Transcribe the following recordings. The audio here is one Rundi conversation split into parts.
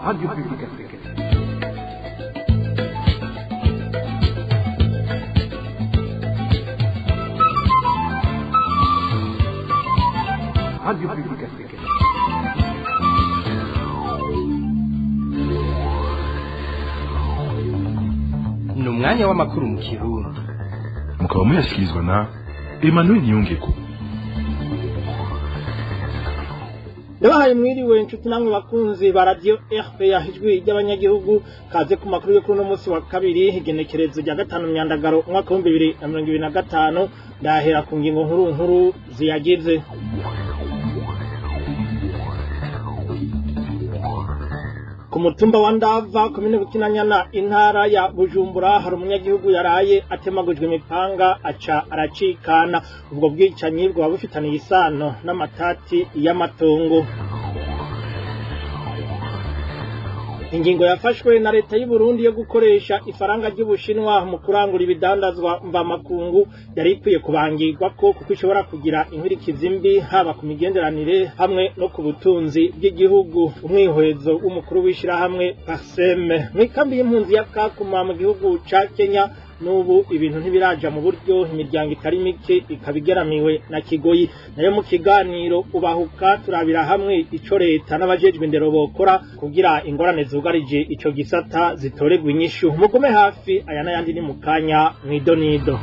Radio Publique Africaine. Radio Publique Africaine. Ni umwanya w'amakuru mu Kirundi. Mukaba muyashyikirizwa na Emmanuel Niyongeko. Ndabahaye mwiriwe inshuti namwe bakunzi ba Radio RPA, ijwi ry'abanyagihugu. Kaze ku makuru yo kuri uno munsi wa kabiri, igenekerezo rya 5 Myandagaro, umwaka wa 2025. Ndahera ku ngingo nkuru nkuru ziyagize. Ku mutumba wa Ndava, komine Bukinanyana, intara ya Bujumbura, hari umunyagihugu yaraye atemagujwe imipanga aca aracikana. Ubwo bwicanyi bwaba bufitaniye isano n'amatati y'amatongo. Ingingo yafashwe na leta y'u Burundi yo gukoresha ifaranga ry'Ubushinwa mu kurangura ibidandazwa mvamakungu yari ikwiye kubangirwa ko, kuko ishobora kugira inkurikizi mbi haba ku migenderanire hamwe no ku butunzi bw'igihugu. Umwihwezo w'umukuru w'ishirahamwe Parsem. Mw'ikambi y'impunzi ya Kakuma mu gihugu ca Kenya, n'ubu ibintu ntibiraja mu buryo, imiryango itari mike ikaba igeramiwe na kigoyi. Nayo mu kiganiro Ubahuka turabira hamwe ico leta n'abajejwe indero bokora kugira ingorane zugarije ico gisata zitoregwa inyishu. Mugume hafi, aya n'ayandi ni mu kanya mw'idonido.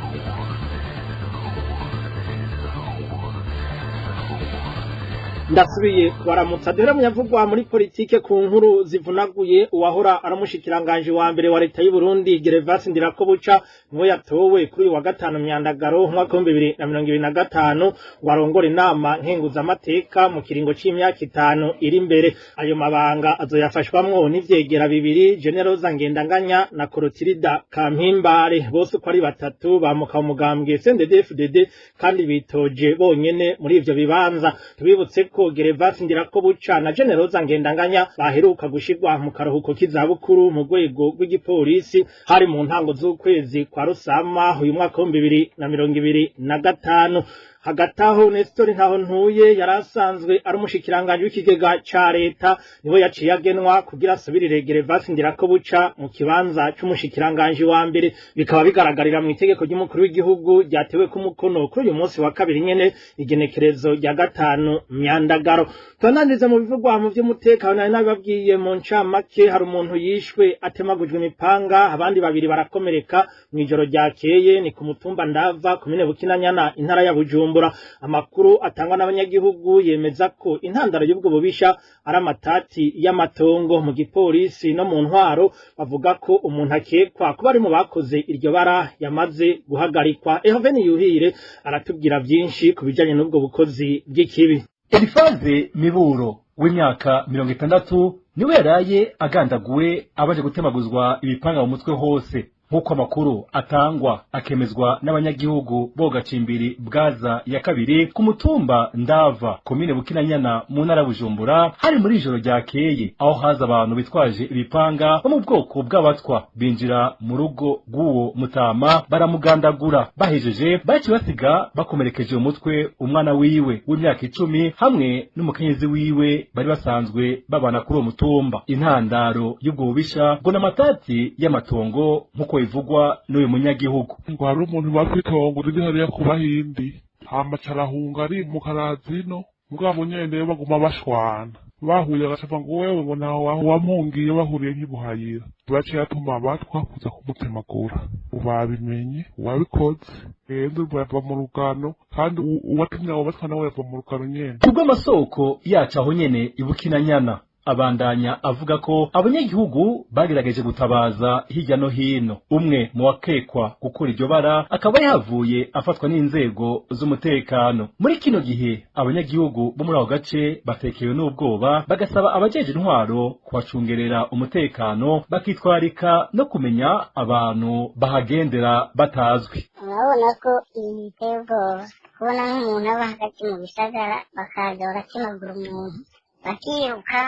Ndasubiye kubaramutsa. Duhera muyavugwa muri politike ku nkuru zivunaguye. Uwahora aramushikiranganje wa mbere wa leta y'u Burundi, Gervas Ndirakobuca, niwe yatowe kuri uyu wa 5 Myandagaro, umwaka wa 2025, ngo arongore inama nkenguzamateka mu kiringo c'imyaka 5 iri imbere. Ayo mabanga azoyafashwamwo n'ivyegera bibiri, Generoza Ngendanganya na Corotirida Kampimbare. Bose uko ari batatu bamuka mu mugambwe CNDD-FDD kandi bitoje bonyene muri ivyo bibanza. Tubibutse ko Gervas Ndirakobuca na Generoza Ngendanganya baheruka gushirwa mu karuhuko k'izabukuru mu rwego rw'igipolisi, hari mu ntango z'ukwezi kwa Rusama uyu mwaka wa 2025. Hagati aho, Nestor Ntaho Ntuye yari asanzwe ari umushikiranganje w'ikigega ca leta, niwe yaciye agenwa kugira asubirire Gervas Ndirakobuca mu kibanza c'umushikiranganje wa mbere. Bikaba bigaragarira mu itegeko ry'umukuru w'igihugu ryatewe ku mukono kuri uyu munsi wa kabiri nyene, igenekerezo rya 5 Myandagaro. Tubandaniriza mu bivugwa mu vy'umutekano. Nari nabibabwiye mu ncamake, hari umuntu yishwe atemagujwe imipanga, abandi babiri barakomereka mw'ijoro ryakeye. Ni ku mutumba Ndava, komine Bukinanyana, intara ya Bujumbura. Amakuru atangwa n'abanyagihugu yemeza ko intandaro y'ubwo bubisha ari amatati y'amatongo. Mu gipolisi no mu ntwaro bavuga ko umuntu akekwa kuba ari mu bakoze iryo bara yamaze guhagarikwa. Ehoveni Yuhire aratubwira byinshi ku bijanye n'ubwo bukozi bw'ikibi. Elifaze Miburo w'imyaka 60 niwe yaraye agandaguwe abaje gutemaguzwa ibipanga mu mutwe hose, nk'uko amakuru atangwa akemezwa n'abanyagihugu bo Gacimbiri Bwaza ya kabiri, ku mutumba Ndava, komine Bukinanyana, mu ntara ya Bujumbura. Hari muri ijoro ryakeye aho haza abantu bitwaje ibipanga bo mu bwoko bw'abatwa, binjira mu rugo rw'uwo mutama baramugandagura. Bahejeje baciye basiga bakomerekeje umutwe umwana wiwe w'imyaka 10 hamwe n'umukenyezi wiwe bari basanzwe babana kuri uwo mutumba. Intandaro y'ubwo bubisha ngo n'amatati y'amatongo, nk'uko bivugwa n'uyu munyagihugu. Ngo hari umuntu bakwitongo riri hariya ku Bahindi, hama carahunga arimuka araza ino, mugabo nyene baguma bashwana, bahuye agacafa ngo wewe ngo ntaho wampungiye, bahuriye nk'ibuhayira. Baciye atuma abatwa kuza kumutemagura. Babimenye uwabikoze rero bava mu rugano, kandi uwatumye abo batwa nawe yava mu rugano nyene. Kubw'amasoko yacu aho nyene ibukinanyana, abandanya avuga ko abanyagihugu bagerageje gutabaza hirya no hino, umwe mu wakekwa gukora iryo bara akaba yahavuye afatwa n'inzego z'umutekano. Muri kino gihe abanyagihugu bo muri ako gace batekewe n'ubwoba, bagasaba abajeje intwaro kubacungerera umutekano, bakitwarika no kumenya abantu bahagendera batazwi. Urabona ko ibintu biteye ubwoba, kubona nk'umuntu aba hagati mu bisagara bakaza bagatemagura umuntu. Bakiruka.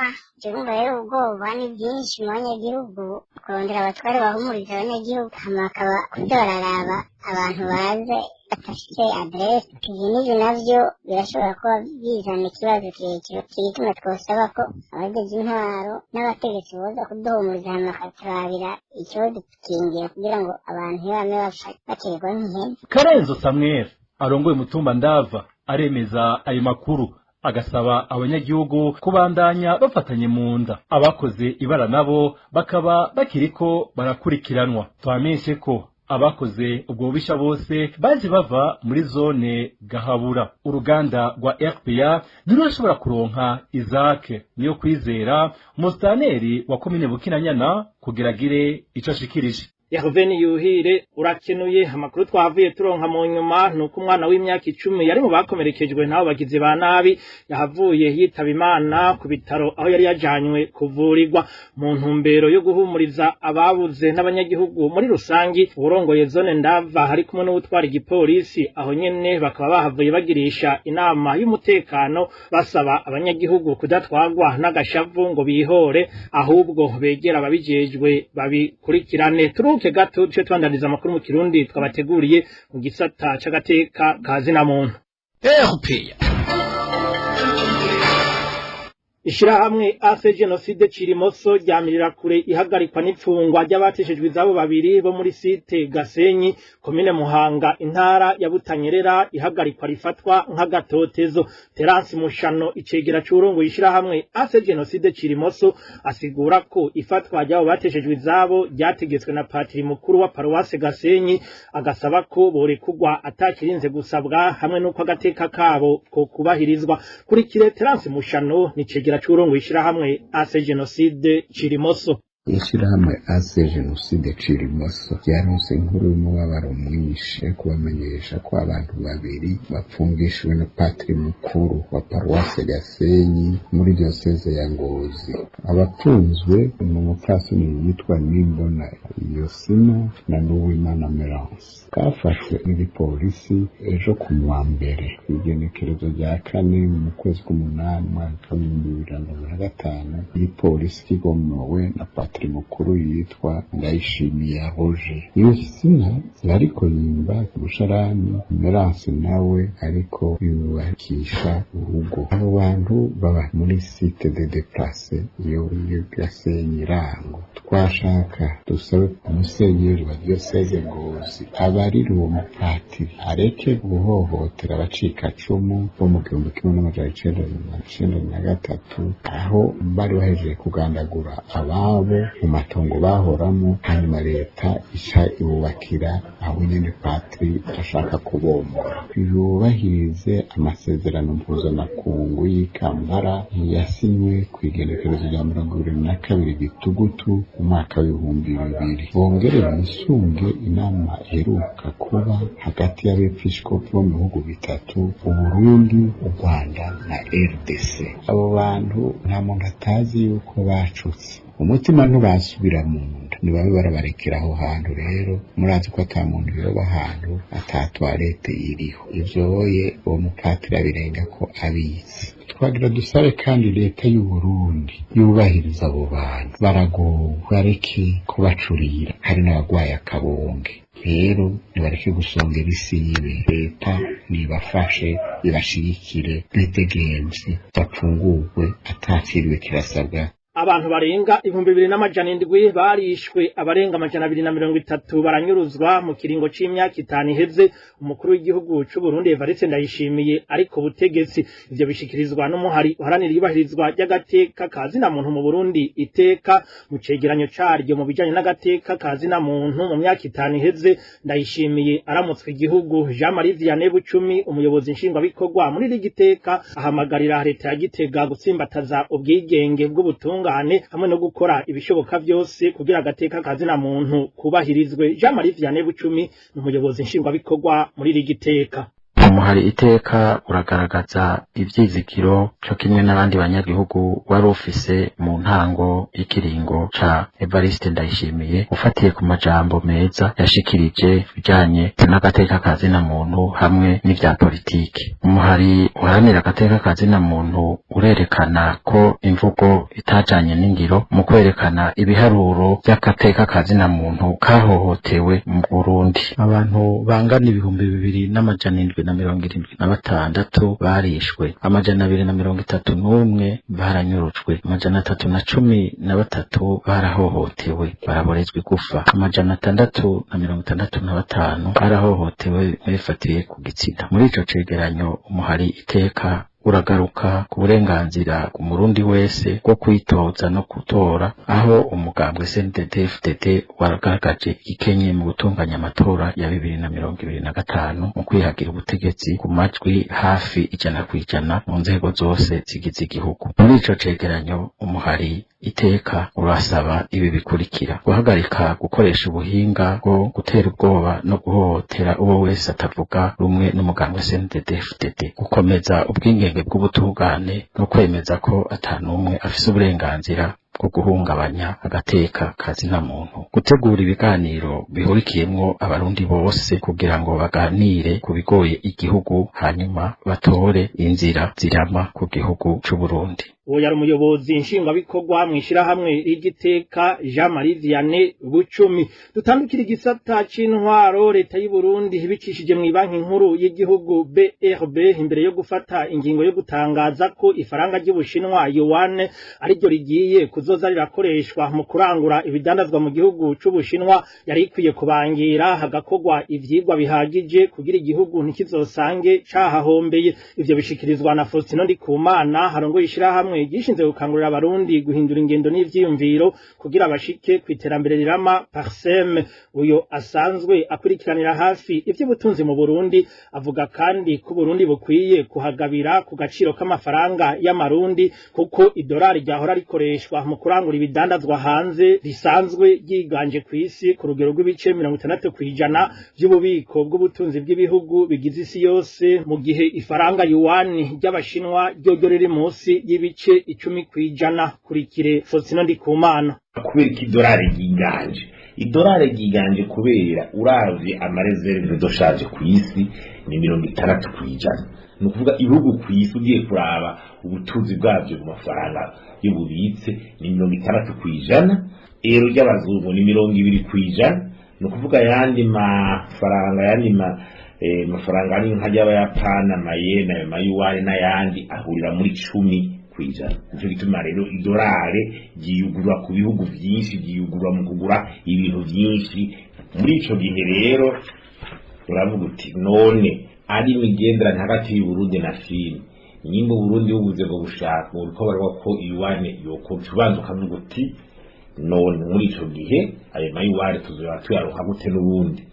Urumva rero ubwoba ni bwinshi mu banyagihugu, kurondera abatware bahumuriza abanyagihugu, hama bakaba kuza bararaba abantu baze badafise aderesi. Ivyo n'ivyo navyo birashobora kuba bizana ikibazo kirekire. Ico gituma twosaba ko abajeje intwaro n'abategetsi boza kuduhumuriza, hama bakaturabira icodukingira kugira ngo abantu ntibame bapfa baterwa nk'impene. Karenzo Samuel arongoye umutumba Ndava aremeza ayo makuru, agasaba abanyagihugu kubandanya bafatanye mu nda. Abakoze ibara nabo bakaba bakiriko barakurikiranwa. Twamenyeshe ko abakoze ubwo bubisha bose baje bava muri zone Gahabura. Uruganda rwa RPA ntirurashobora kuronka Izake niyo kwizera, umusitaneri wa komine Bukinanyana, kugira agire ico ashikirije. Hervé Yuhire, urakenuye. Amakuru twahavuye turonka mu nyuma nuko umwana w'imyaka 10 yari mu bakomerekejwe n'abo bagizi ba nabi yahavuye yitaba Imana ku bitaro aho yari yajanywe kuvurirwa. Mu ntumbero yo guhumuriza ababuze n'abanyagihugu muri rusangi, uwurongoye zone Ndava hari kumwe n'uwutwara igipolisi aho nyene bakaba bahavuye bagirisha inama y'umutekano, basaba abanyagihugu kudatwagwa n'agashavu ngo bihore, ahubwo begera ababijejwe babikurikirane. Turuhuke gato, duce tubandaniza amakuru mu Kirundi twabateguriye mu gisata c'agateka ka zina muntu. RPA. Ishirahamwe AC Genocide Cirimoso ryamirira kure ihagarikwa n'ipfungwa ry'abateshejwe izabo babiri bo muri site Gasenyi, komine Muhanga, intara ya Butanyerera, ihagarikwa rifatwa nk'agatotezo. Terence Mushano, icegera c'uwurongoye ishirahamwe AC Genocide Cirimoso, asigura ko ifatwa ry'abo bateshejwe izabo ryategetswe na patiri mukuru wa paruwase Gasenyi, agasaba ko borekurwa atakirinze gusabwa hamwe n'uko agateka kabo ko kubahirizwa. Kurikire Terence Mushano, ni icegera c'uwurongoye ishirahamwe AC Genocide Cirimoso. Ishirahamwe AC Jenoside Cirimoso ryaronse inkuru y'umubabaro mwinshi yo kubamenyesha ko abantu babiri bapfungishijwe na patiri mukuru wa paruwase Gasenyi muri diyoseze ya Ngozi. Abapfunzwe ni umupfasoni yitwa Nimbona Yosina na Nduwimana Merance. Bafashwe n'igipolisi ejo ku wa mbere, kw'igenekerezo rya 4 mu kwezi k'umunani, umwaka w'2025, igipolisi kigomowe na patiri mukuru yitwa Ndayishimiye Roger. Yosina ariko yimba umusharani, Merance nawe ariko yubakisha urugo. Abo bantu baba muri site de déplacés yo muri Gasenyi Rango. Twashaka dusabe umusenyeri wa diyoseze Ngozi abarire uwo mupatiri areke guhohotera abacikacumu bo mu 1993, aho bari bahejeje kugandagura ababo mu matongo bahoramo, hanyuma leta ica ibubakira aho nyene patiri ashaka kubomora. Yubahirize amasezerano mpuzamakungu y'i Kampala yasinywe kw'igenekerezo rya 22 Gitugutu umwaka w'2000. Bongere bisunge inama iheruka kuba hagati y'abepiskopi bo mu bihugu bitatu: Uburundi, u Rwanda na RDC. Abo bantu nta muntu atazi yuko bacutse umutima, ntibasubira mu nda, ntibabe barabarekera aho hantu. Rero murazi ko ata muntu yoba ahantu ata toilette iriho. Ivyoye uwo mupatiri abirenga ko abizi. Twagira dusabe kandi leta y'u Burundi yubahiriza abo bantu baragowe, bareke kubacurira, hari n'abagwaye akabonge. Rero nibareke gusongera isibe, leta nibafashe, ibashigikire, bidegemvye, bapfungurwe ataciriwe kirasabwa. Abantu barenga 2700 barishwe, abarenga 230 baranyuruzwa mu kiringo c'imyaka 5 iheze umukuru w'igihugu c'u Burundi Evariste Ndayishimiye ariko butegetsi. Ivyo bishikirizwa n'umuhari uharanira iyubahirizwa ry'agateka ka zina muntu mu Burundi, Iteka, mu cegeranyo caryo mu bijanye n'agateka ka zina muntu mu myaka 5 iheze Ndayishimiye aramutswe igihugu. Jean Marie Vianney Bucumi, umuyobozi nshingwabikorwa muri Rigiteka, ahamagarira leta ya Gitega gutsimbataza ubwigenge bw'ubutunga hamwe no gukora ibishoboka vyose kugira agateka kazina muntu kubahirizwe. Jean Marie Vianney Bucumi ni umuyobozi nshingwabikorwa muri Rigiteka. Umuhari Iteka uragaragaza ivyizigiro co kimwe n'abandi banyagihugu wari ufise mu ntango y'ikiringo ca Evariste Ndayishimiye, ufatiye ku majambo meza yashikirije bijanye n'agateka ka zina muntu hamwe n'ivya politiki. Umuhari uharanira agateka ka zina muntu urerekana ko imvugo itajanye n'ingiro mu kwerekana ibiharuro by'agateka ka zina muntu kahohotewe mu Burundi. Abantu bangana 2776 barishwe, 231 baranyurujwe, 313 barahohotewe baraborezwa igufa, 665 barahohotewe bifatiye ku gitsina. Muri ico cegeranyo umuhari Iteka uragaruka ku burenganzira ku murundi wese bwo kwitoza no gutora, aho umugambwe CNDD-FDD wagaragaje igikenye mu gutunganya amatora ya 2025 mu kwihagira ubutegetsi ku majwi hafi 100% mu nzego zose zigize igihugu. Muri ico cegeranyo umuhari Iteka urasaba ibi bikurikira: guhagarika gukoresha ubuhinga bwo gutera ubwoba no guhohotera uwo wese atavuga rumwe n'umugambwe CNDD-FDD, gukomeza ubwingenge bw'ubutungane no kwemeza ko atanumwe afise uburenganzira bwo guhungabanya agateka kazina muntu, gutegura ibiganiro bihurikiyemwo abarundi bose kugira ngo baganire ku bigoye igihugu hanyuma batore inzira zirama ku gihugu c'u Burundi. Uwo yari umuyobozi nshingwabikorwa mw'ishirahamwe ry'Igiteka Jean Marie Vianney Bucumi. Dutandukira igisata c'intwaro. Leta y'u Burundi ibicishije mw'ibanki nkuru y'igihugu BRB, imbere yo gufata ingingo yo gutangaza ko ifaranga ry'Ubushinwa yuan ariryo rigiye kuzoza rirakoreshwa mu kurangura ibidandazwa mu gihugu c'Ubushinwa, yari ikwiye kubangira hagakorwa ivyigwa bihagije kugira igihugu ntikizosange cahahombeye. Ivyo bishikirizwa na Faustin Ndikumana harongoye ishirahamwe gishinzwe gukangurira abarundi guhindura ingendo n'ivyiyumviro kugira bashike ku iterambere rirama, PARCEM. Uyo asanzwe akurikiranira hafi ivy'ubutunzi mu Burundi avuga kandi ko Burundi bukwiye kuhagabira ku gaciro k'amafaranga y'amarundi, kuko idolari ryahora rikoreshwa mu kurangura ibidandazwa hanze risanzwe ryiganje kw'isi ku rugero rw'ibice 60% by'ububiko bw'ubutunzi bw'ibihugu bigize isi yose, mu gihe ifaranga yuan ry'Abashinwa ryo riri munsi y'ibice 10%. Kurikire Faustin Ndikumana. Kubera ko idolari ryiganje, idolari ryiganje kubera uravye ama réserves de change ku isi ni 60%. Ni ukuvuga ibihugu ku isi ugiye kuraba ubutunzi bwabyo mu mafaranga y'ububitse ni 60%, ero ry'abazungu ni 20%. Ni ukuvuga ayandi mafaranga, ayandi mafaranga ari nka y'Abayapani, amayena, ayo mayuwani n'ayandi ahurira muri 10%. Nico gituma rero idolari ryiyugurura ku bihugu vyinshi, ryiyugurura mu kugura ibintu vyinshi. Muri ico gihe rero uravuga uti none ari imigenderanire hagati y'Uburundi na Chine, nimba Uburundi bubuze ngo bushaka uriko baravuga ko yuan yoko, ubanza ukavuga uti none muri ico gihe ayo mayuwani tuzoba tuyaronka gute? N'ubundi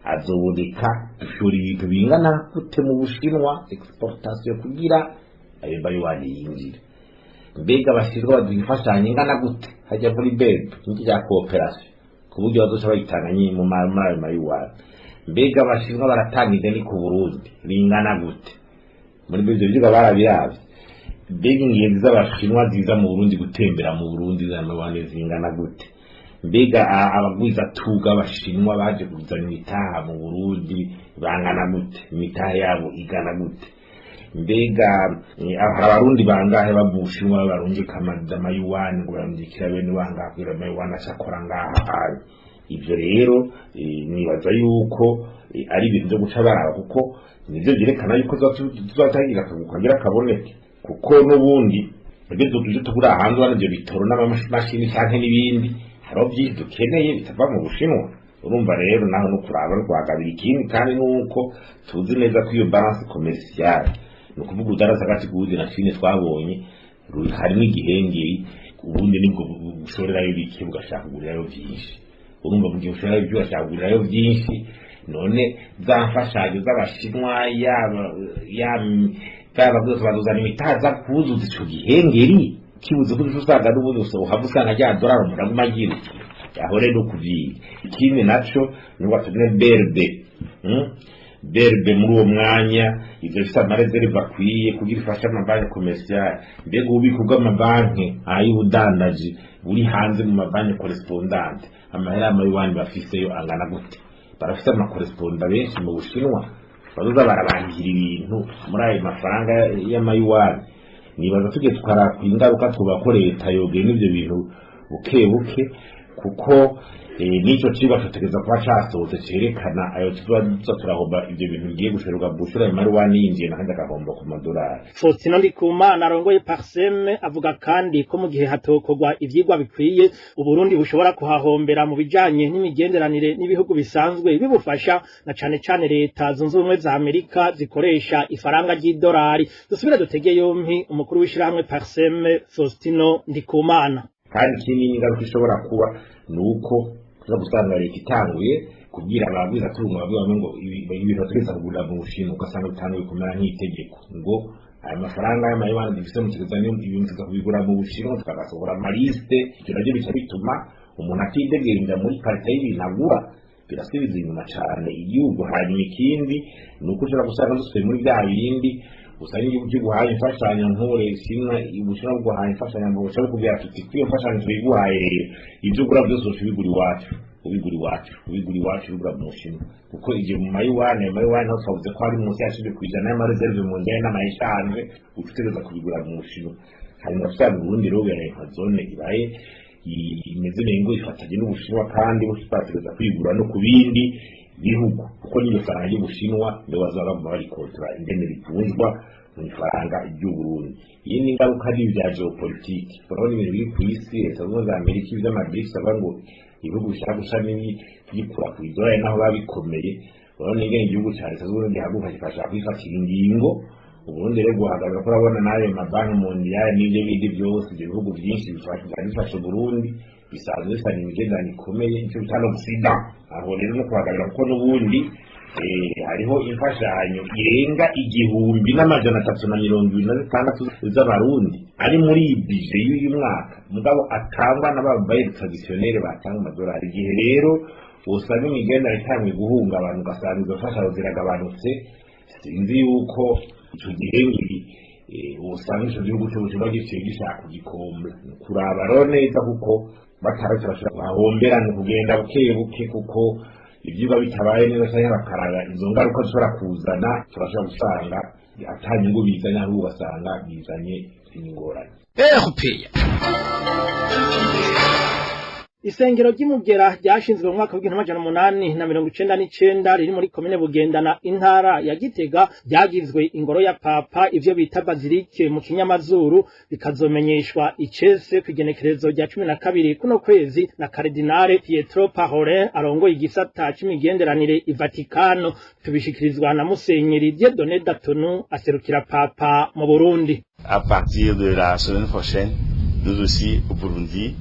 azoboneka dushora ibintu bingana gute mu Bushinwa, exportation, kugira ayo mayuwani yinjira? Mbega abashinwa baduha imfashanyo ingana gute hajya muri BEP n'iki cya coopération, ku buryo bazoca bayitanga nyine mu muri ayo mayuwani? Mbega abashinwa baratanga ideni ku Burundi ringana gute? Muri ibyo vyigwa barabiravye? Mbega ingenzi z'Abashinwa ziza mu Burundi gutembera mu Burundi z'amayuwani zingana gute? Mbega abagwizatunga abashinwa baje kuzana imitaha mu Burundi bangana gute? Imitaha yabo igana gute? Mbega hari abarundi bangahe bava mu Bushinwa barungika amayuwani ngo barungikira bene wangaha kugira amayuwani acakora ngaha? Ivyo rero nibaza yuko ari ibintu vyo guca baraba, kuko nivyo vyerekana yuko tuzotagira kagira kaboneke, kuko n'ubundi ibyo tuje tugura hanze hano, ivyo bitoro n'amamashini canke n'ibindi, hariho byinshi dukeneye bitava mu Bushinwa. Urumva rero naho no kuraba no kuhagabira. Ikindi kandi nuko tuzi neza ko iyo balance commerciale, ni ukuvuga udarasa hagati k'Uburundi na Chine, twabonye harimo igihengeri. Ubundi nibwo bushorerayo bike bugashaka kugurirayo byinshi. Urumva mu gihe ushorerayo ibyo ugashaka kugurirayo byinshi, none za mfashanyo z'Abashinwa yaba yaba bwose bazuzana imitaza kuzuza ico gihengeri kibuze, ko usanga n'ubundi uhava usanga rya dorari umuntu aguma agira aho. Rero kuvyiga. Ikindi naco ni watumye BRB. BRB muri uwo mwanya ivyo bifise ama réserves akwiye kugira ifashe amabanki commerciales? Mbega ububiko bw'amabanki ay'ubudandaji buri hanze mu mabanki correspondantes, amahera y'amayuwani bafiseyo angana gute? Barafise ama correspondants benshi mu Bushinwa bazoza barabangira ibintu muri ayo mafaranga y'amayuwani. Nibaza tugiye tukaraba ingaruka, tuba ko leta yogena ivyo bintu buke buke, kuko n'ico cigwa tutegereza kuba casohotse cerekana ayo tuza turahomba, ivyo bintu bigiye gushoborwa gushira ayo maruwani yinjiye nakandi agahomba ku madolari. Faustin Ndikumana arongoye Parsem avuga kandi ko mu gihe hatokorwa ivyigwa bikwiye, Uburundi bushobora kuhahombera mu bijanye n'imigenderanire n'ibihugu bisanzwe bibufasha, na cane cane Leta Zunze Ubumwe za Amerika zikoresha ifaranga ry'idolari. Dusubire dutege yompi umukuru w'ishirahamwe Parsem, Faustino Ndikumana. Kandi ikindi n'ingaruka ishobora kuba ni uko tuza gusanga leta itanguye kubwira ababwiza tungo bavuga ngo ibintu bategereza kugura mu Bushinwa, ugasanga bitanguye kumera nk'itegeko ngo aya mafaranga y'amayuwani dufise mu kigega ibintu tuza kubigura mu Bushinwa, tukagasohora ama listes. Ivyo navyo bica bituma umuntu atidegemvya muri qualité y'ibintu agura, birasubiza inyuma cane igihugu. Hanyuma ikindi ni uko ushobora gusanga dusubiye muri bya bindi, usanga igihugu kiguhaye imfashanyo nk'ure Shinwa, Ubushinwa buguhaye imfashanyo, ngo bushobora kubwira tuti kwiyo mfashanyo tuyiguhaye rero, ibyo ugura byose ubigura iwacu, ubigura iwacu, ubigura iwacu, ubigura mu Bushinwa, kuko igihe mu mayuwani, ayo mayuwani aho twavuze ko ari munsi ya 10% y'ama réserves mondiales n'ama échanges, uca utegereza kubigura mu Bushinwa. Hanyuma usanga Uburundi rero biraye nka zone ibaye imeze nengo ifatanye n'Ubushinwa, kandi bategereza kwigura no ku bindi bihugu, kuko n'iryo faranga ry'Ubushinwa nibo bazaba baguma barikontora ingene rivunjwa mu ifaranga ry'Uburundi. Iyi ni ingaruka n'ibya géopolitique. Urabona ibintu biri ku isi, Leta Zunze Ubumwe za Amerika, ivy'ama BRICS, avuga ngo ibihugu bishaka gusa n'ibikura ku idolari naho biba bikomeye. Urabona ingene igihugu ca Leta Zunze Ubumwe gihaguruka kikashaka kwifatira ingingo. Uburundi rero guhagarara ko urabona n'ayo mabanki mondiales n'ibyo bindi byose, ibyo bihugu byinshi bifasha Uburundi bisanzwe bifitanye imigenderanire ikomeye, icyo bita l'Occident. Aho rero no guhagarara, kuko n'ubundi hariho imfashanyo irenga 1326 z'abarundi ari muri iyi budget y'uyu mwaka, mugabo atangwa n'ababaye traditionnels batanga amadolari. Igihe rero usanga imigenderanire itanguye guhungabana, ugasanga izo mfashanyo ziragabanutse, sinzi yuko ico gihe usanga ico gihugu cy'Ubushinwa giciye gishaka kugikomba. Kuraba rero neza, kuko bataretse bashobora kuhahombera, ni ukugenda buke buke, kuko ivyigwa bitabaye neza canke bakaraba izo ngaruka zishobora kuzana, turashobora gusanga ata nyungu bizanye, ahubwo ugasanga bizanye ingorane. RPA. Isengero ry'Imugera ryashinzwe mu mwaka w'1899, riri muri komine Bugendana, intara ya Gitega, ryagizwe ingoro ya Papa, ivyo bita basilique mu kinyamazuru, bikazomenyeshwa icese kw'igenekerezo rya 12 kuno kwezi na Cardinale Pietro Parolin arongoye igisata c'imigenderanire i Vatikano. Tubishikirizwa na Musenyeri Dieudonné Datonu aserukira Papa mu Burundi. À partir de la semaine prochaine, nous aussi au Burundi,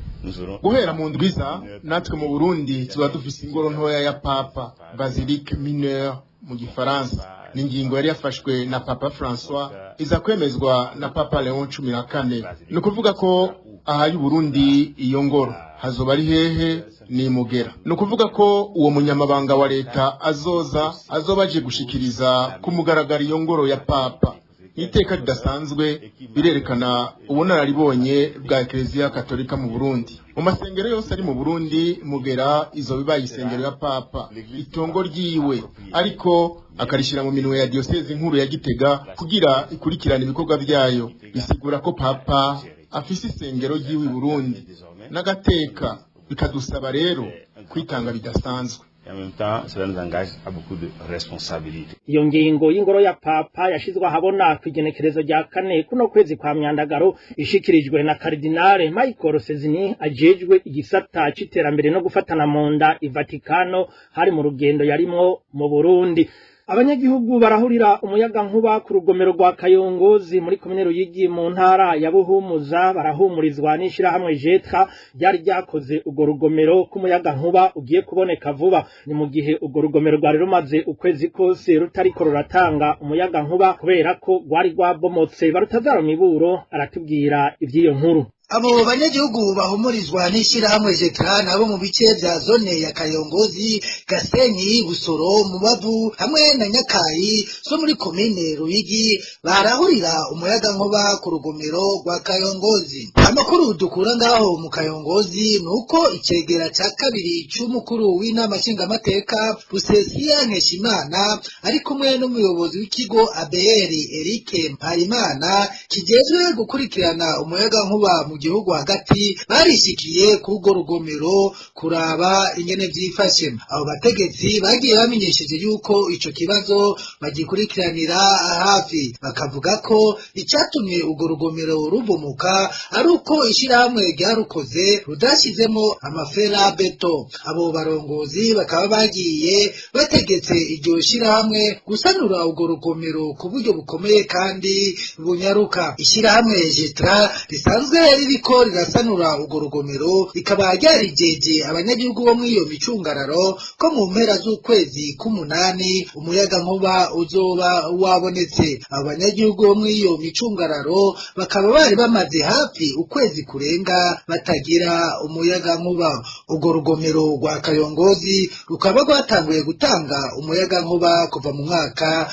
Guhera mu ndwiza, natwe mu Burundi tuba dufise ingoro ntoya ya Papa, basilique mineure mu gifaransa. Ni ingingo yari yafashwe na Papa François, iza kwemezwa na Papa Leon 14. Ni ukuvuga ko ahaye Uburundi iyo ngoro. Hazoba ari hehe? Ni Mugera. Ni ukuvuga ko uwo munyamabanga wa leta azoza, azoba aje gushikiriza ku mugaragaro iyo ngoro ya Papa. Iteka ridasanzwe, birerekana ubunararibonye bwa Eklezia Katolika mu Burundi. Mu masengero yose ari mu Burundi, Mugera izo bibaye isengero ya Papa, itongo ryiwe, ariko akarishira mu minwe ya diocèse nkuru ya Gitega kugira ikurikirane ibikorwa byayo. Bisigura ko Papa afise isengero ryiwe i Burundi n'agateka, bikadusaba rero kwitanga bidasanzwe. Et en même temps, cela nous engage à beaucoup de responsabilités. Iyo ngingo y'ingoro ya Papa yashizwe ahabona kw'igenekerezo rya 4 kuno kwezi kwa Myandagaro, ishikirijwe na Cardinale Michael Czerny ajejwe igisata c'iterambere no gufatana mu nda i Vatikano, hari mu rugendo yarimwo mu Burundi. Abanyagihugu barahurira umuyaga nkuba ku rugomero rwa Kayongozi muri komine Ruyigi mu ntara ya Buhumuza barahumurizwa n'ishirahamwe Jetra ryari ryakoze urwo rugomero k'umuyaga nkuba ugiye kuboneka vuba. Ni mu gihe urwo rugomero rwari rumaze ukwezi kose rutariko ruratanga umuyaga nkuba kubera ko rwari rwabomotse. Barutazaro Miburo aratubwira ivy'iyo nkuru. Abo banyagihugu bahumurizwa n'ishirahamwe Jetra nabo mu bice vya zone ya Kayongozi, Gasenyi, Busoro, Mubavu hamwe na Nyakayi zo muri komine Ruyigi barahurira umuyagankuba ku rugomero rwa Kayongozi. Amakuru dukura ngaho mu Kayongozi nuko icegera ca kabiri c'umukuru w'inama nshingamateka Rusesiya Nkeshimana ari kumwe n'umuyobozi w'ikigo ABR Eric Mpayimana kijejwe gukurikirana umuyagankuba mu gihugu hagati barishikiye kurwo rugomero kuraba ingene vyifashe. Abo bategetsi bagiye bamenyesheje yuko ico kibazo bagikurikiranira hafi, bakavuga ko icatumye urwo rugomero rubomoka ari uko ishirahamwe ryarukoze rudashizemo amaferabeto. Abo barongozi bakaba bagiye bategetse iryo shirahamwe gusanura urwo rugomero ku buryo bukomeye kandi bunyaruka. Ishirahamwe Jetra risanzwe ririko rirasanura urwo rugomero rikaba ryarijeje abanyagihugu bo mw'iyo micungararo ko mu mpera z'ukwezi k'umunani umuyagankuba uzoba wabonetse. Abanyagihugu bo mw'iyo micungararo bakaba bari bamaze hafi ukwezi kurenga batagira umuyagankuba. Urwo rugomero rwa Kayongozi rukaba rwatanguye gutanga umuyagankuba kuva mu mwaka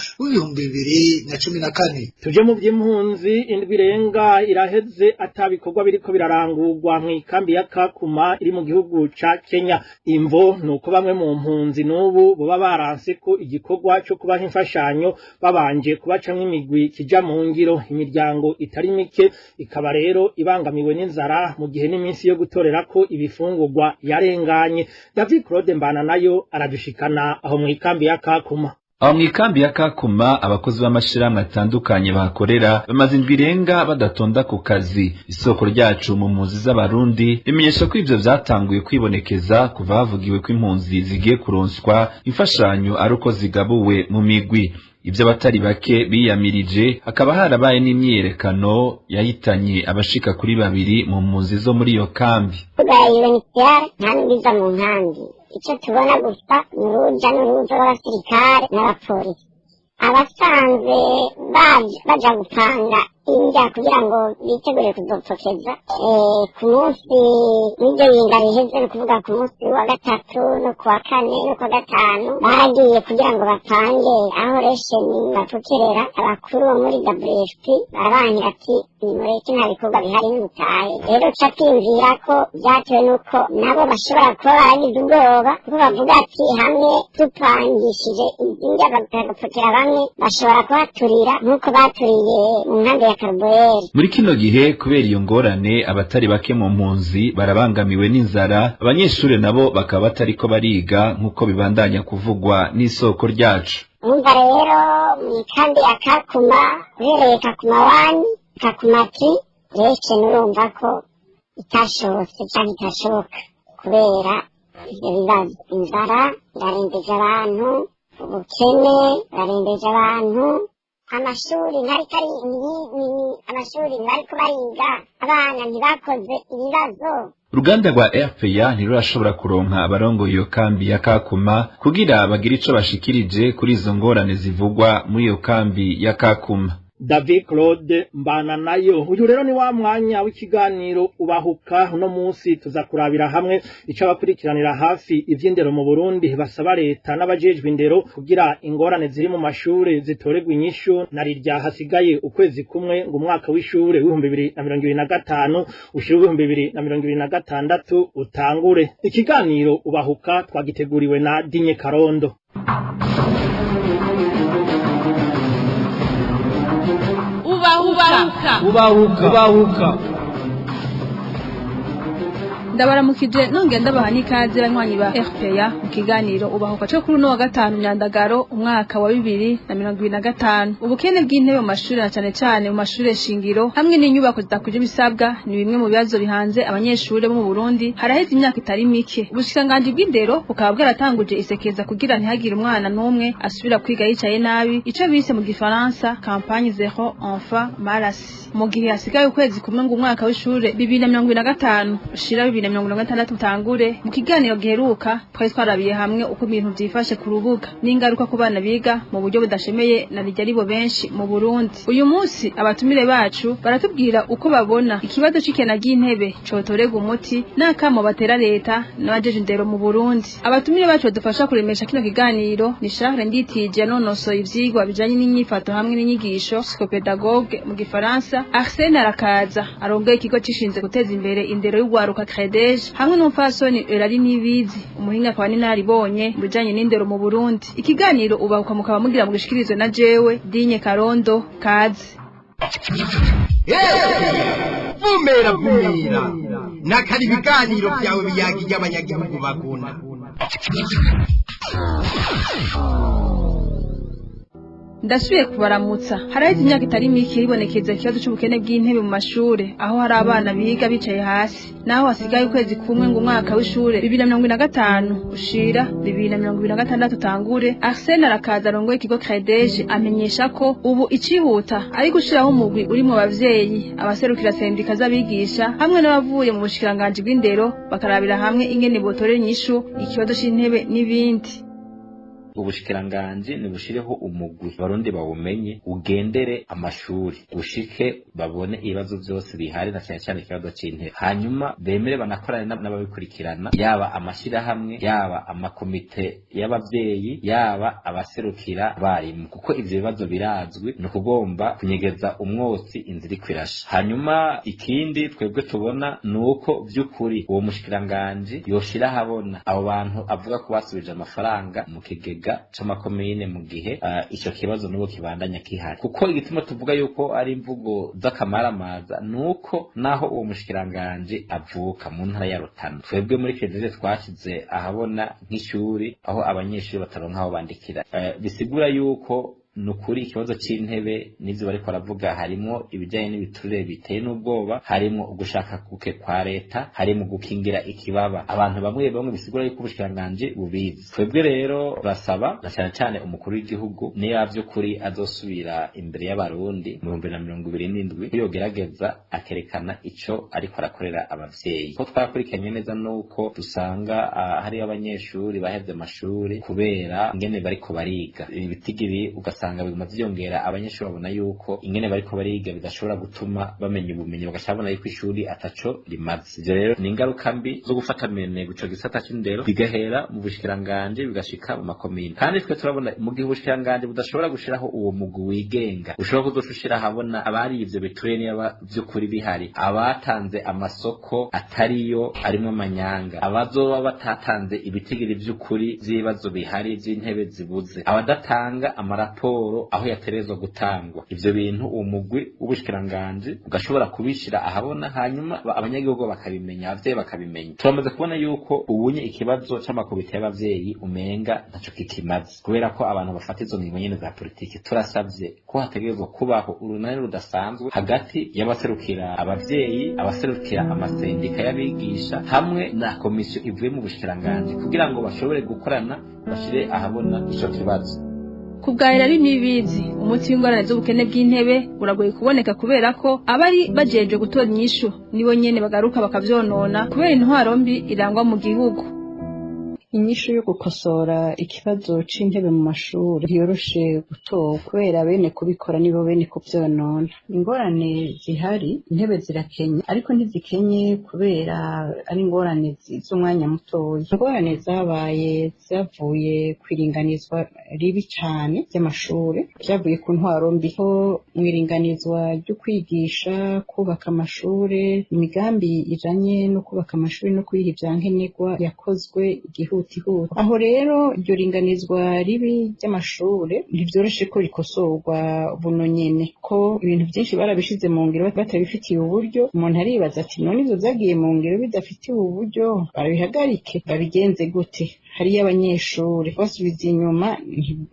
w'2014. Tuje mu by'impunzi. Indwi irenga iraheze atabikorwa biriko birarangurwa mu ikambi ya Kakuma iri mu gihugu ca Kenya. Imvo nuko bamwe mu mpunzi n'ubu boba baranse ko igikorwa cyo kubaha imfashanyo babanje kubacamwo imigwi kija mu ngiro. Imiryango itari mike ikaba rero ibangamiwe n'inzara mu gihe n'iminsi yo gutorerako ibifungurwa yarenganye. David Claude Mbana nayo aradushikana aho mu ikambi ya Kakuma. Aho mw'ikambi ya Kakuma abakozi b'amashirahamwe atandukanye bahakorera bamaze indwi irenga badatonda ku kazi. Isoko ryacu mu mpunzi z'Abarundi rimenyesha ko ivyo vyatanguye kwibonekeza kuva havugiwe ko impunzi zigiye kuronswa imfashanyo ari uko zigabuwe mu migwi. Ivyo abatari bake biyamirije, hakaba harabaye n'imyiyerekano yahitanye abashika kuri babiri mu mpunzi zo muri iyo kambi. UNHCR nta n'ubwiza mu nkambi, icyo tubona gusa ni uruja n'uruza rw'abasirikare n'abapolisi abasanzwe baja gupanga indya kugira ngo bitegure kuzopfokeza ku munsi w'iryo yinga riheze, ni ukuvuga ku munsi wa gatatu no ku wa kane no ku wa gatanu, baragiye kugira ngo bapange aho resheni bapokerera. Abakuru bo muri WFP barabankira ati nimureke, nta bikorwa bihari, nimutahe. Rero uca twiyumvira ko byatewe n'uko nabo bashobora kuba baragize ubwoba, kuko bavuga ati hamwe tupangishije izi ndya bagapfokera bamwe, bashobora kuhaturira nk'uko baturiye mu nkambi ya Karuboyeri. Muri kino gihe, kubera iyo ngorane, abatari bake mu mpunzi barabangamiwe n'inzara, abanyeshure nabo bakaba batariko bariga nk'uko bibandanya kuvugwa n'isoko ryacu. Umva rero, mu ikambi ya Kakuma, uhereye Kakuma 1, Kakuma 2, resheni urumva ko itashobotse canke itashoboka kubera ivyo bibazo. Inzara irarembeje abantu, ubukene burarembeje abantu, amashuri ntariko ari amashuri ntibariko bariga, abana ntibakoze ibibazo. Uruganda rwa RPA ntirurashobora kuronka abarongoye iyo kambi ya Kakuma kugira bagire ico bashikirije kuri izo ngorane zivugwa muri iyo kambi ya Kakuma. David Claude Mbana nayo. Uyu rero ni wa mwanya w'ikiganiro Ubahuka. Uno munsi tuza kurabira hamwe ico abakurikiranira hafi ivy'indero mu Burundi basaba leta n'abajejwe indero kugira ingorane ziri mu mashure zitoregwa inyishu, na rirya hasigaye ukwezi kumwe ngo umwaka w'ishure w'2025 ushire 2026 utangure. Ikiganiro Ubahuka twagiteguriwe na Dinye Karondo. Ubahuka. Ubahuka. Ubahuka. Ndabaramukije nongera ndabaha n'ikaze banywanyi ba RPA mu kiganiro Ubahuka cyo kuri uno wa gatanu, Myandagaro umwaka wa 2025. Ubukene bw'intebe mu mashuri, na cane cane mu mashuri shingiro, hamwe n'inyubako zidakwije ibisabwa ni bimwe mu bibazo bihanze abanyeshuri bo mu Burundi haraheze imyaka itari mike. Ubushikiranganji bw'indero bukaba bwaratanguje isekeza kugira ntihagire umwana n'umwe asubira kwiga yicaye nabi, ico bise mu gifaransa campagne zéro enfant mal assis. Mu gihe hasigaye ukwezi kumwe ngo umwaka w'ishure 2025 ushira 2026 utangure. Mu kiganiro giheruka twari twarabiye hamwe uko ibintu vyifashe ku rubuga n'ingaruka ku bana biga mu buryo budashemeye na rijya aribo benshi mu Burundi. Uyu munsi abatumire bacu baratubwira uko babona ikibazo c'ikena ry'intebe cotorega umuti n'akamo batera leta n'abajeje indero mu Burundi. Abatumire bacu badufasha kuremesha kino kiganiro ni Charles Nditije yanonosoye ivyigwa bijanye n'inyifato hamwe n'inyigisho psychopedagogue mu gifaransa, Arsène Arakaza arongoye ikigo cishinze guteza imbere indero y'ugwaruka CREDEJ, hamwe n'umupfasoni Eulalie Nibizi umuhinga akaba n'inararibonye mu bijanye n'indero mu Burundi. Ikiganiro ubahuka mukaba mugira mu gishikirizwe na jewe Dinye Karondo. Kaze. Vumera vumera nakari ibiganiro byawe biyagiye abanyagihugu bagona. Ndasubiye kubaramutsa. Haraheze imyaka itari mike hibonekeza ikibazo c'ubukene bw'intebe mu mashure, aho hari abana biga bicaye hasi. Naho hasigaye ukwezi kumwe ngo umwaka w'ishure 2025 ushira 2026 utangure, Arsène Arakaza arongoye ikigo CREDEJ amenyesha ko ubu icihuta ari gushiraho umugwi urimwo abavyeyi, abaserukira sendika z'abigisha hamwe n'abavuye mu bushikiranganji bw'indero, bakarabira hamwe ingene botorera inyishu ikibazo c'intebe n'ibindi. Ubushikiranganji nibushireho umugwi barundi bawumenye, ugendere amashuri ushike babone ibibazo byose bihari na cyane cyane ikibazo c'intebe, hanyuma bemere banakorane n'ababikurikirana, yaba amashirahamwe, yaba amakomite y'abavyeyi, yaba abaserukira abarimu, kuko ivyo bibazo birazwi, ni ukugomba kunyegeza umwotsi inzira iriko irasha. Hanyuma ikindi twebwe tubona ni uko vy'ukuri uwo mushikiranganji yoshira ahabona abo bantu avuga ko basubije amafaranga mu kigega c'amakomine mu gihe ico kibazo nubo kibandanya kihari, kuko igituma tuvuga yuko ari imvugo z'akamaramaza nuko naho uwo mushikiranganje avuka mu ntara ya Rutana, twebwe muri CREDEJ twashize ahabona nk'ishuri aho abanyeshuri bataronka aho bandikira, bisigura yuko nukuri ikibazo c'intebe n'ivyo bariko baravuga harimo ibijanye n'ibiturire biteye n'ubwoba, harimo ugushaka kuke kwa leta, harimo gukingira ikibaba abantu bamwe bamwe, bisigura yuko ubushikiranganji bubizi. Twebwe rero basaba na cyane cyane umukuru w'igihugu niba vy'ukuri azosubira imbere y'abarundi mu 2027 yogerageza akerekana ico ariko arakorera abavyeyi, ko twarakurikiranye neza nuko dusanga hari abanyeshuri bahevye amashuri kubera ingene bariko bariga ibitigiri, ugasanga biguma vyongera, abanyeshuri babona yuko ingene bariko bariga bidashobora gutuma bamenya ubumenyi, bagacabona yuko ishuri ataco rimaze. Ivyo rero ni ingaruka mbi zo gufata minenegwe ico gisata c'indero, bigahera mu bushikiranganji bigashika mu makomine. Kandi twe turabona mu gihe ubushikiranganji budashobora gushiraho uwo mugwi wigenga ushobora kuzoca ushira ahabona abari ivyo biturire niba vy'ukuri bihari, abatanze amasoko atariyo arimwo amanyanga, abazoba batatanze ibitigiri vy'ukuri vy'ibibazo bihari vy'intebe zibuze, abadatanga amaraporo aho yaterezwa gutangwa. Ivyo bintu uwo mugwi w'ubushikiranganji ugashobora kubishira ahabona, hanyuma abanyagihugu bakabimenya, abavyeyi bakabimenya. Turamaze kubona yuko ubunye ikibazo c'amakobite y'abavyeyi umenga ntaco kikimaze, kubera ko abantu bafata izo ngingo nyene za politiki. Turasavye ko hategerezwa kubaho urunani rudasanzwe hagati y'abaserukira abavyeyi, abaserukira amasendika y'abigisha hamwe na komisiyo ivuye mu bushikiranganji, kugira ngo bashobore gukorana bashire ahabona ico kibazo. Kubwa Eulalie Nibizi, umuti w'ingorane z'ubukene bw'intebe uragoye kuboneka kubera ko abari bajejwe gutora inyishu nibo nyene bagaruka bakavyonona kubera intwaro mbi irangwa mu gihugu. Inyishu yo gukosora ikibazo c'intebe mu mashuri ntiyoroshe gutora kubera bene kubikora nibo bene kuvyonona. Ingorane zihari, intebe zirakenye, ariko ntizikenye kubera ari ingorane z'umwanya mutoya. Ingorane zabaye zavuye kw'iringanizwa ribi cane ry'amashure, vyavuye ku ntwaro mbi, ko mw'iringanizwa ryo kwigisha kubaka amashure, imigambi ijanye no kubaka amashure no kuyiha ivyankenerwa yakozwe igihugu. Aho rero iryo ringanizwa ribi ry'amashure ntivyoroshe ko rikosorwa buno nyene, ko ibintu vyinshi barabishize mu ngiro batabifitiye uburyo. Umuntu aribaza ati none ivyo vyagiye mu ngiro bidafitiwe uburyo babihagarike babigenze gute? Hariyo abanyeshure basubiza inyuma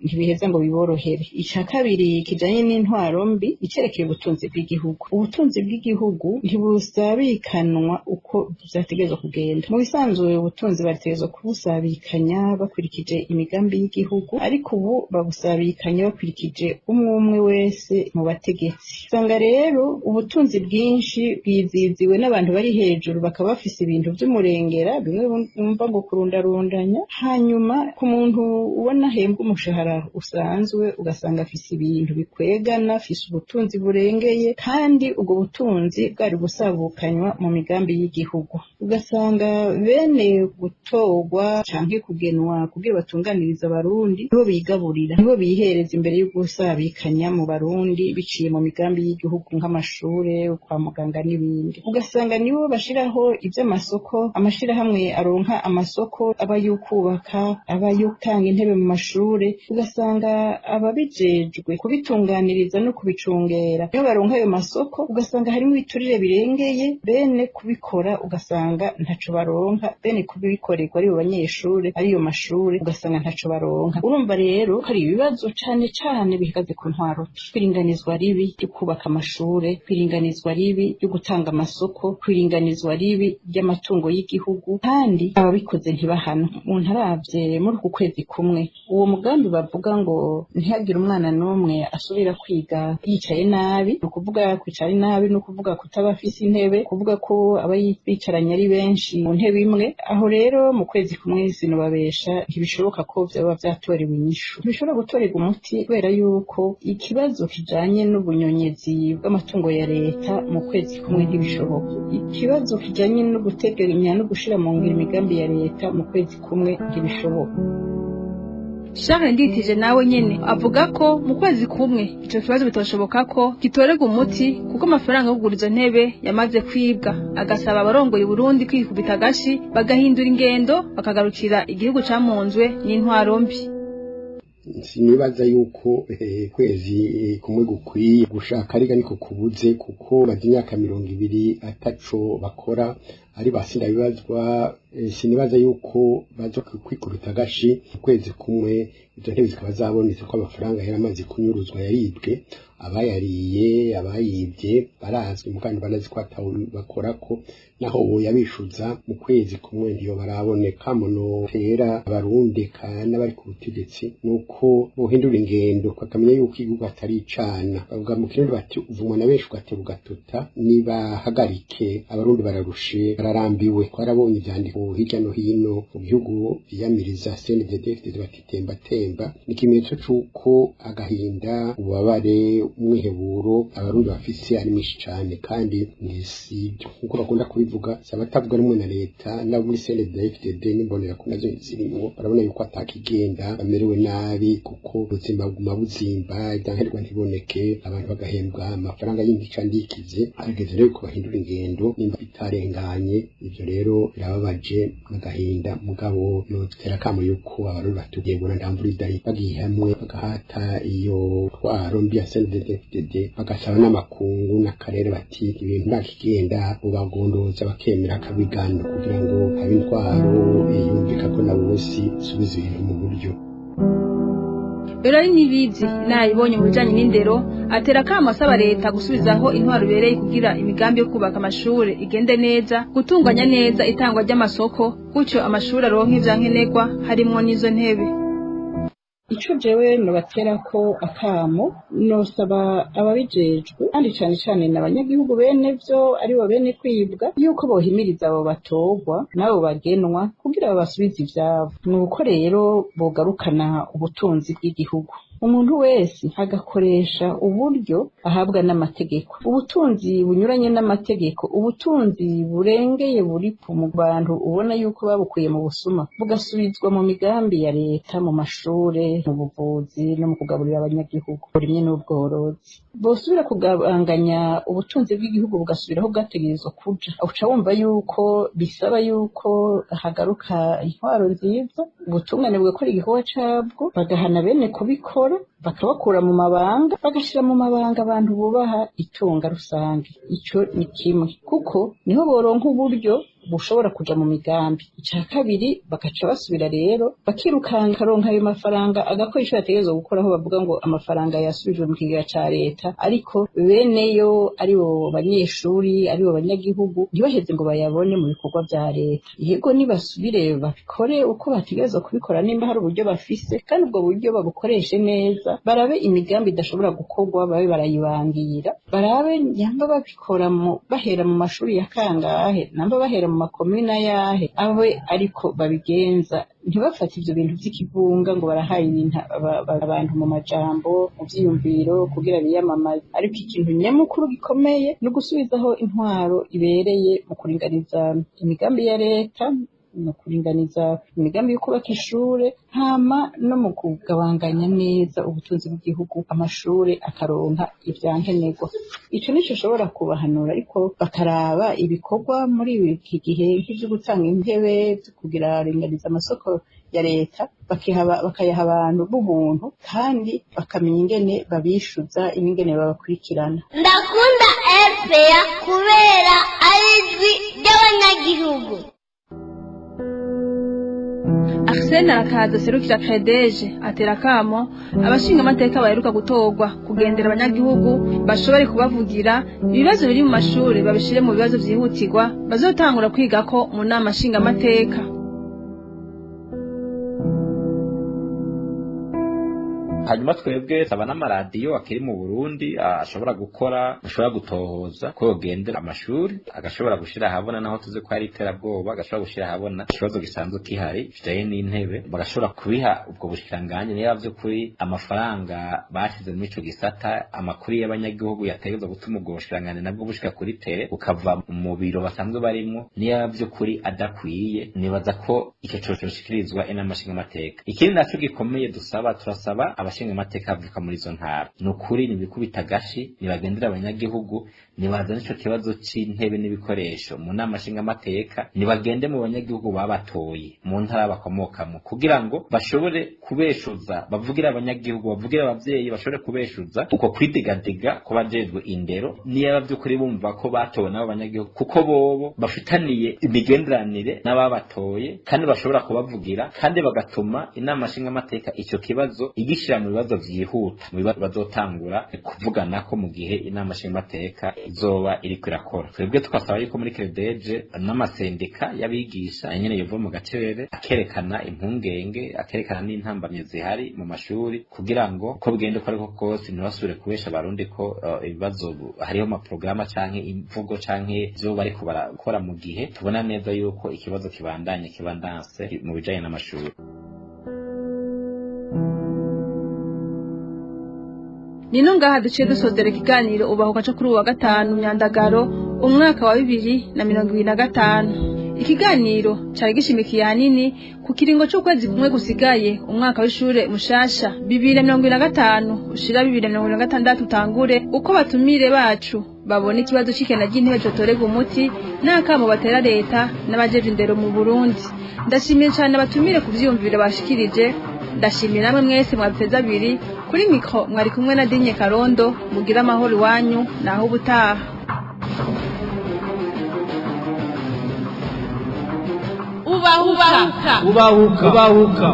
ntibiheza ngo biborohere. Ica kabiri kijanye n'intwaro mbi icerekeye ubutunzi bw'igihugu. Ubutunzi bw'igihugu ntibusabikanwa uko vyategerezwa kugenda. Mu bisanzwe ubutunzi bategerezwa kubusa babusabikanya bakurikije imigambi y'igihugu, ariko ubu babusabikanya bakurikije umwe umwe wese mu bategetsi. Usanga rero ubutunzi bwinshi bwiziziwe n'abantu bari hejuru, bakaba bafise ibintu vy'umurengera, bimwe bumva ngo kurundarundanya. Hanyuma ku muntu ubona ahembwa umushahara usanzwe, ugasanga afise ibintu bikwegana, afise ubutunzi burengeye, kandi ubwo butunzi bwari gusabukanywa mu migambi y'igihugu. Ugasanga bene gutorwa canke kugenwa kugira batunganirize Abarundi nibo bigaburira, nibo bihereza imbere yo gusabikanya mu Barundi biciye mu migambi y'igihugu nk'amashure, kwa muganga n'ibindi. Ugasanga nibo bashiraho ivy'amasoko, amashirahamwe aronka amasoko aba y'ukubaka, aba y'utanga intebe mu mashure. Ugasanga ababijejwe kubitunganiriza no kubicungera nibo baronka ayo masoko, ugasanga harimo ibiturire birengeye. Bene kubikora ugasanga ntaco baronka, bene kubikorerwa aribo banyeshure, ariyo mashure, ugasanga ntaco baronka. Urumva rero hari ibibazo cane cane bihagaze ku ntwaro: kwiringanizwa ribi ryo kubaka amashure, kwiringanizwa ribi ryo gutanga amasoko, kwiringanizwa ribi ry'amatungo y'igihugu, kandi ababikoze ntibahanwe. Umuntu aravye muri uku kwezi kumwe, uwo mugambi bavuga ngo ntihagire umwana n'umwe asubira kwiga yicaye nabi, ni ukuvuga kwicara nabi, ni ukuvuga kutaba afise intebe, kuvuga ko aba bicaranye ari benshi mu ntebe imwe. Aho rero mu kwezi kumwe, sinobabesha, ntibishoboka ko vyaba vyatorewe inyishu, ntibishobora gutorerwa umuti, kubera yuko ikibazo kijanye n'ubunyonyezi bw'amatungo ya leta mu kwezi kumwe ntibishoboka. Ikibazo kijanye no guteganya no gushira mu ngiro imigambi ya leta mu kwezi kumwe ntibishoboka. Charles Nditije nawe nyene avuga ko mu kwezi kumwe ico kibazo bitoshoboka ko gitorerwa umuti, kuko amafaranga yo kugura izo ntebe yamaze kwibwa, agasaba abarongoye Burundi kwikubita agashi, bagahindura ingendo, bakagarukira igihugu camunzwe n'intwaro mbi. Sinibaza yuko kwezi kumwe gukwiye. Gushaka ariko niko kubuze, kuko maze imyaka 20 ataco bakora, ari basinda bibazwa. Sinibaza yuko baza kwikubita agashi ukwezi kumwe izo ntebe zikaba zabonetse, ko amafaranga yari amaze kunyuruzwa, yaribwe. Abayariye, abayibye barazwi, mugandi banazi ko atawe bakorako. Naho uwo yabishuza mu kwezi kumwe ntiyo baraboneka. Muno tera Abarundi n'abari ku butegetsi nuko bohindura ingendo, bakamenya yuko igihugu atari icana. Bavuga mu Kirundi bati: "Uvumwa na benshi ugatera ugatuta." Nibahagarike, Abarundi bararushe, bararambiwe. Twarabonye ivyandiko hirya no hino mu gihugu vyiyamiriza CNDD-FDD bati: "Temba temba." Ni ikimenyetso c'uko agahinda, ububabare, umwiheburo Abarundi bafise ari mwinshi cane. Kandi si nkuko bakunda kubivuga, si abatavuga rumwe na leta, n'abo muri CNDD-FDD n'Imbonerakure nazo zirimwo, barabona yuko atakigenda, bamerewe nabi, kuko ubuzima buguma buzimba, ivyankenerwa ntiboneke, abantu bagahembwa amafaranga y'intica ndikize. Harageze rero ko bahindura ingendo nimba bitarenganye. Ivyo rero birababaje n'agahinda, mugabo notera akamo yuko Abarundi batubwiye ngo ndamvura idayi, bagiye hamwe bagahata iyo ntwaro mbi ya CNDD-FDD, bagasaba n'amakungu n'akarere bati ibintu ntakigenda, ubagondoza bakemera akabigano kugira ngo habe intwaro yumvika ko na bose isubiza ibintu mu buryo. Rero Nibizi nayibonye mu bijanye n'indero atera akamo asaba leta gusubizaho intwaro ibereye kugira imigambi yo kubaka amashure igende neza, gutunganya neza itangwa ry'amasoko, gutyo amashuri aronke ivyankenerwa harimwo n'izo ntebe. Ico jewe nobatera ko akamo, nosaba ababijejwe, kandi cane cane n'abanyagihugu bene vyo, aribo bene kwibwa, yuko bohimiriza abo batorwa n'abo bagenwa kugira babasubize ivyabo. Nuko rero bogarukana ubutunzi bw'igihugu, umuntu wese agakoresha uburyo ahabwa n'amategeko. Ubutunzi bunyuranye n'amategeko, ubutunzi burengeye buri mu bantu ubona yuko babukuye mu busuma, bugasubizwa mu migambi ya leta, mu mashure, mu buvuzi no mu kugaburira abanyagihugu, uburimyi n'ubworozi. Bosubira kugabanganya ubutunzi bw'igihugu, bugasubira aho bwategerezwa kuja. Uca wumva yuko bisaba yuko hagaruka intwaro nziza, ubutungane bugakora igikorwa cabwo, bagahana bene kubikora, bakabakura mu mabanga, bagashira mu mabanga abantu bubaha itunga rusange. Ico ni kimwe, kuko niho boronka uburyo. bushobora kuja mu migambi. Ica kabiri, bakaca basubira rero bakirukanka ronka ayo mafaranga agakora ico yategerezwa gukora, aho bavuga ngo amafaranga yasubijwe mu kigega ca leta, ariko beneyo aribo banyeshuri, aribo banyagihugu, ntibaheze ngo bayabone mu bikorwa vya leta. Yego, nibasubire babikore uko bategerezwa kubikora, nimba hari uburyo bafise, kandi ubwo buryo babukoreshe neza, barabe imigambi idashobora gukorwa babe barayibangira, barabe nyamba babikora bahera mu mashuri ya kangahe, namba bahera mu makomune ayahe, abe ariko babigenza. Ntibafate ivyo bintu vy'ikivunga ngo barahaye ibintu abantu mu majambo, mu vyiyumviro, kugira biyamamaze. Ariko ikintu nyamukuru gikomeye ni ugusubizaho intwaro ibereye mu kuringaniza imigambi ya leta, mu kuringaniza imigambi yo kubaka ishure, hama no mu kugabanganya neza ubutunzi bw'igihugu, amashure akaronka ivyankenerwa. Ico nico ushobora kubahanura, ariko bakaraba ibikorwa muri iki gihe nk'ivyo gutanga intebe, vyo kugira ringaniza amasoko ya leta, bakayaha abantu b'ubuntu, kandi bakamenya ingene babishuza n'ingene babakurikirana. Ndakunda RPA kubera ari ijwi ry'abanyagihugu. Arsene arakaza serukira Credeje atera akamo abashinga amateka baheruka gutorwa kugendera abanyagihugu, bashobore kubavugira ibibazo biri mu mashuri, babishire mu bibazo vyihutirwa bazotangura kwigako mu nama nshinga amateka. Hanyuma twebwe saba n'amaradiyo akiri mu Burundi ashobora gukora, ashobora gutohoza ko yogendera amashuri, agashobora gushira ahabona naho tuzi ko hari iterabwoba, agashobora gushira ahabona ikibazo gisanzwe kihari kijanye n'intebe, bagashobora kubiha ubwo bushikiranganji. Niba vy'ukuri amafaranga bashize muri ico gisata, amakuru y'abanyagihugu yategerezwa gutuma ubwo bushikiranganji nabwo bushika kuri tere, bukava mu biro basanzwe barimwo, niba vy'ukuri adakwiye, nibaza ko ico coshikirizwa inama nshingamateka. Ikindi naco gikomeye dusaba, turasaba abashingamateka bavuka muri izo ntara, ni ukuri nibikubita agashi, nibagendera abanyagihugu, nibazane ico kibazo c'intebe n'ibikoresho mu nama nshingamateka, nibagende mu banyagihugu babatoye mu ntara bakomokamo, kugira ngo bashobore kubeshuza, bavugire abanyagihugu, bavugire abavyeyi, bashobore kubeshuza uko kwidigadiga kw'abajejwe indero, niba vy'ukuri bumva ko batowe n'abo banyagihugu, kuko bobo bafitaniye imigenderanire n'ababatoye, kandi bashobora kubavugira, kandi bagatuma inama nshingamateka ico kibazo igishira mu bibazo vyihuta, mu bibazo bazotangura kuvuganako mu gihe inama nshingamateka izoba iriko irakora. Twebwe tugasaba yuko muri Credeje n'amasendika y'abigisha nyene yova mu gacerere, akerekana impungenge, akerekana n'intambamyi zihari mu mashuri, kugira ngo uko bigenda uko ariko kose ntibasubire kubesha abarundi ko ibibazo hariho amaprograma canke imvugo canke ivyo bariko barakora, mu gihe tubona neza yuko ikibazo kibandanye kibandanse mu bijanye n'amashuri. Nino ngaha duciye dusozera ikiganiro ubahuka cyo kuri uwa gatanu Myandagaro umwaka wa 2025. Ikiganiro cari gishimikiye hanini ku kiringo c'ukwezi kumwe gusigaye umwaka w'ishure mushasha 2025 ushira 2026 utangure, uko batumire bacu babona ikibazo c'ikena ry'intebe cotorega umuti n'akamo batera leta n'abajeje indero mu Burundi. Ndashimiye cane abatumire ku vyiyumviro bashikirije, ndashimiye namwe mwese mwabiteze abiri. Kuri mikro mwari kumwe na Dinye Karondo. Mugira amahoro iwanyu naho ubutaha. Ubahuka, ubahuka, ubahuka.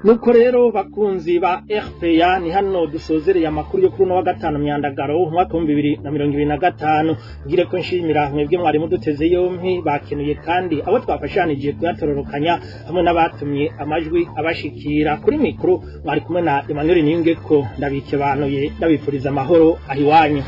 Nuko rero bakunzi ba RPA, ni hano dusozereye amakuru yo kuri uno wa gatanu Myandagaro umwaka wa 2025. Ngire ko nshimira mwebwe mwari muduteze yompi bakenuye, kandi abo twafashanije kuyatororokanya hamwe n'abatumye amajwi abashikira. Kuri mikro mwari kumwe na Emmanuel Niyungeko, ndabikebanuye, ndabifuriza amahoro ahiwanyu.